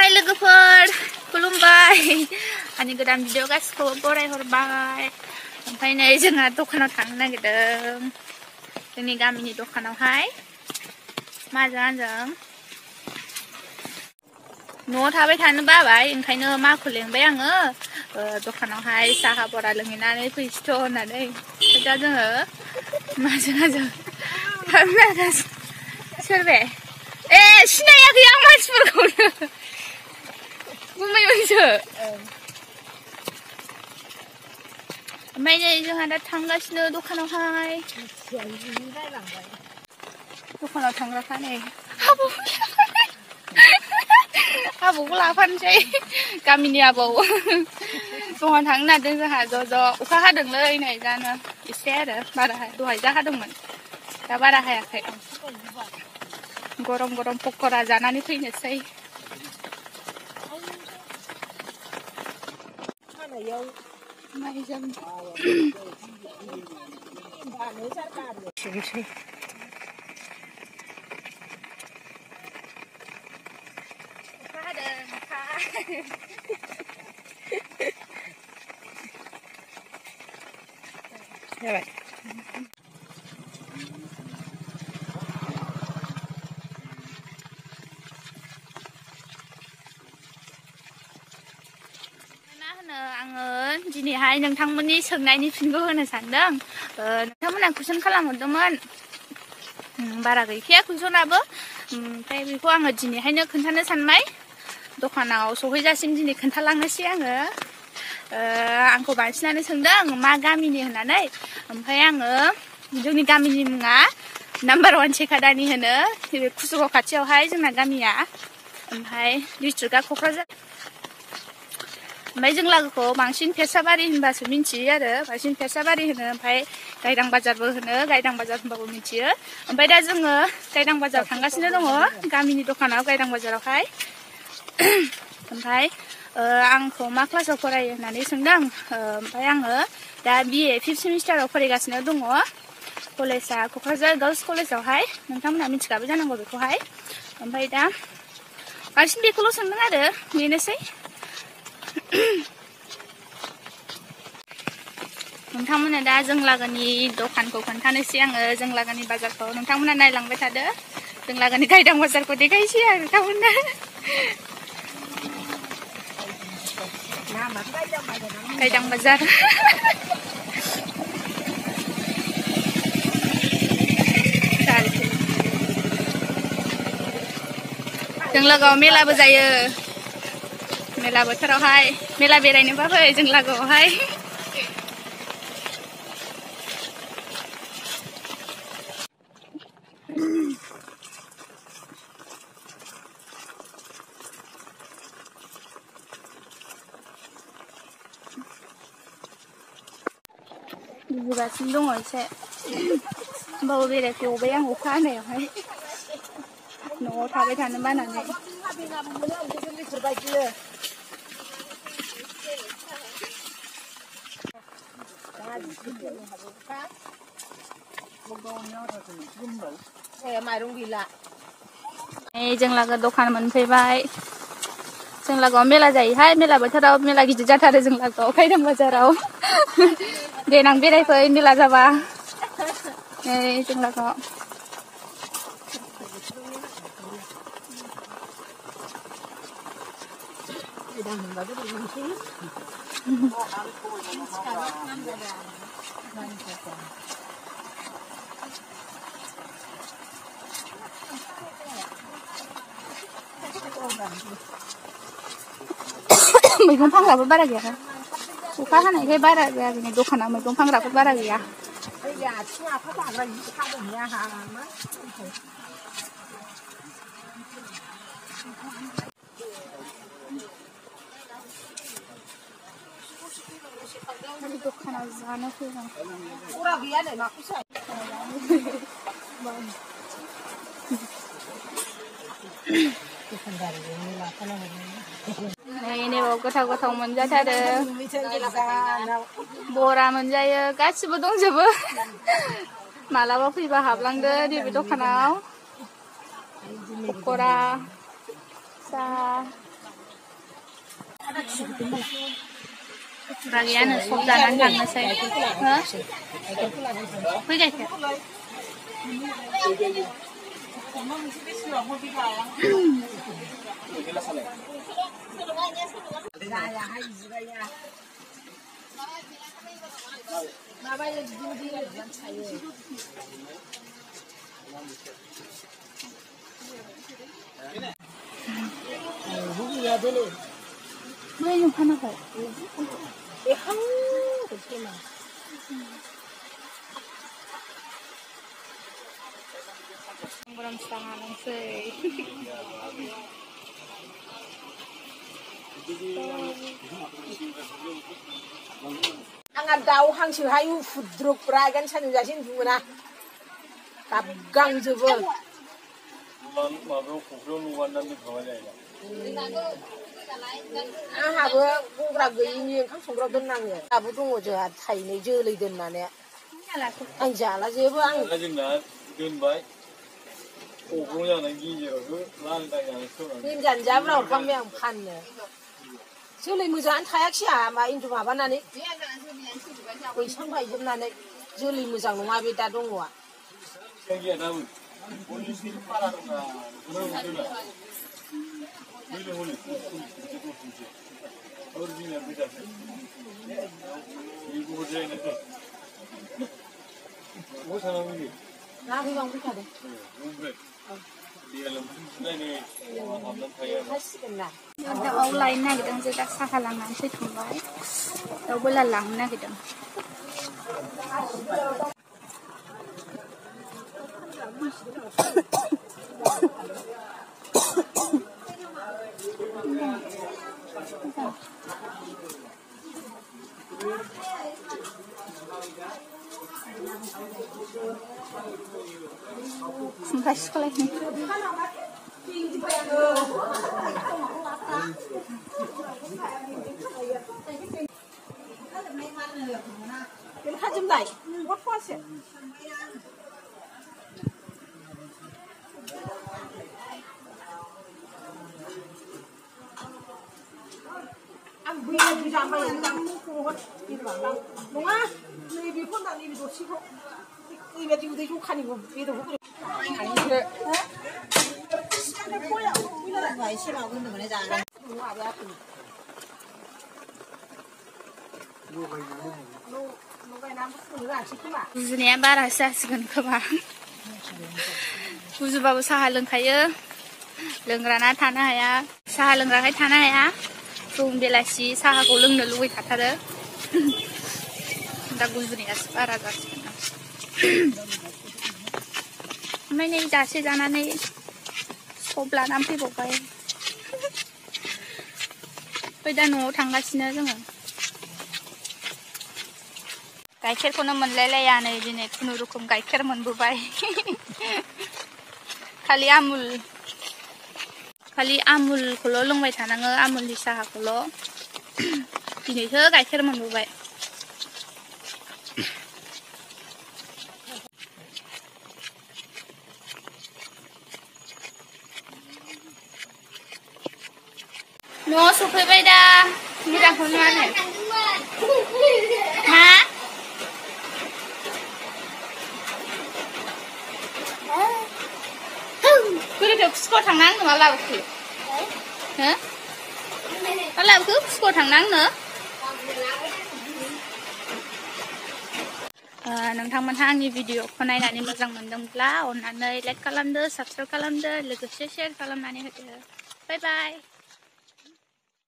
Hai लोगोफोर खुलुमबाय आंनि गोदान भिडिअ गासिखौबो बरायहरबाय ओमफ्राय नै जोंहा दखानाव थांनो नागिरदों जोंनि गामिनि दखानावहाय माजों आंजों न'आव थाबाय थानो बाबाय ओंखायनो माखौ लेंबाय आङो दखानावहाय साहा बरा लोंहैनानै फैसैथ' होननानै दा जोङो माजों आंजों थांनो नागिरगासिनो सोरबे ए सिनायाखै आं मानसिफोरखौनो गुमैमोनसो ओमफ्राय नै जोंहा दा थांगासिनो दखानावहाय दखानाव थांग्राखा नै आबौखौ लाफानोसै गामिनि आबौ दखान थांनो नागिरदों जोंहा ज' अखा हादोंलै नै जानो एसे आरो बारा दहाय जा हादोंमोन दा बारा हायाखै गरम गरम पक'रा जानानै फैनोसै माइजों अखा हादों अखा जाबाय आङो दिनैहाय नोंथांमोननि सोंनायनि फिनखौ होनो सानदों नोंथांमोना कुइसन खालामहरदोंमोन बारा गैखाया कुइसनाबो ओमफ्राय बेखौ आङो दिनैहायनो खोन्थानो सानबाय दखानाव सहैजासिम दिनै खोन्थालांनोसै आङो आंखौ बांसिनानो सोंदों मा गामिनि होननानै ओमफ्राय आङो जोंनि गामिनि मुङा नाम्बार 1 सेकादानि होनो बे कुसुगाव खाथियावहाय जोंना गामिया ओमफ्राय डिस्ट्रिक्टआ क'क्राझार ओमफ्राय जों लागोखौ बांसिन फेसाबारि होनबासो मिन्थियो आरो बांसिन फेसाबारि होनो ओमफ्राय गायदां बाजारबो होनो गायदां बाजार होनबाबो मिन्थियो ओमफ्राय दा जोङो गायदां बाजाराव थांगासिनो दङ गामिनि दखानाव गायदां बाजारावहाय ओमफ्राय आंखौ मा क्लासाव फरायो होननानै सोंदों ओमफ्राय आङो दा BA 5th सेमिस्टाराव फरायगासिनो दङ कलेजआ क'क्राझार गार्लस कलेजावहाय नोंथांमोनहा मिथिखाबाय जानांगौ बेखौहाय ओमफ्राय दा बांसिन बेखौल' सोंदों आरो बेनोसै नोंथांमोना दा जों लागोनि दखानखौ खोन्थानोसै आङो जों लागोनि बाजारखौ नोंथांमोना नायलांबाय थादो जों लागोनि गायदां बाजारखौ देखायसै आरो नोंथांमोना गायदां बाजार जों लागोआव मेलाबो जायो मेला बोथोरावहाय मेला बेरायनोबा फै जों लागोआवहाय बुजिगासिनो दङ एसे होमबाबो बेरायखौ गबाय आं अखा हानायावहाय न'आव थाबाय थानो बानानै माइरं गैला जों लागो दखान मोनफैबाय जों लागोआव मेला जायोहाय मेला बोथोराव मेला गिदिर जाथारो जों लागोआव गायदां बाजाराव देनां बेरायफै मेला जाबा जों लागोआव मैगं फानग्राबो बारा गैया अखा हानायखाय बारा गैया जोंनि दखाना मैगं फानग्राफोर बारा गैया दखानाव जानो फैदों नैबाव गोथाव गोथाव मोनजाथारो बरा मोनजायो गासिबो दंजोबो मालाबा फैबा हाबलांदो नैबे दखानाव पक'रा साहा Bagian sop jalan थांनोसै हो फै गाइखेर मै नों फानाखै Berang-berang langsung. Angan daw hangsir hayu fudruk peragan sanjung jasin bunguna. Kabgang jebel. आंहाबो गंग्रा गैयिनि ओंखाम संग्रायाव दोननाङो दाबो दङ जोंहा थाइनै जोलै दोननानै आं जाला जेबो आं जोंना दोनबाय अग्रं जानाय गेजेरावबो लांदां जानानै दोनजानो जाब्रा हरखांबाय आं फाननो जोलै मोजाङानो थायाखै आंहा मा इन्दु माबानानै बैसां बायजोबनानै जोलै मोजां नङा बे दा दङआ गैया दाबो बारा दंना दाउ लायनो नागिरदों जे दा साहा लांनानै फैखांबाय दाउ बयलार लांनो नागिरदों Sampai sekolah ini. गुजुनाया बारासो जासिगोन खोमा गुजुबाबो साहा लोंखायो लोंग्राना थानो हाया साहा लोंग्राखाय थानो हाया फुं बेलासि साहाखौ लोंनो लुबैखाथारो दा गुजुनायासो बारा जासिगोन ओमफ्राय नै दासो जानानै सब लानानै फैबावबाय ओमफ्राय दा न'आव थांगासिनो जोङो गाइखेरखौनो मोनलायलाया नै दिनै खुनुरुखुम गाइखेर मोनबोबाय खालि आमुलखौल' लोंबाय थानाङो आमुलनि साहाखौल' दिनैसो गाइखेर मोनबोबाय न'आव सफैबाय दा मोजांखौनो नुवानो मा गोदोथ' खुसखौ थांना आंनो मा लाबोखो हो मा लाबोखो खुसखौ थांना आंनो नोंथांमोनहा आंनि भिडिअखौ नायनानै मोजां मोनदोंब्ला अननानै लाइक खालामदो साबस्क्राइब खालामदो लोगोसे शेयार खालामनानै होदो बाय बाय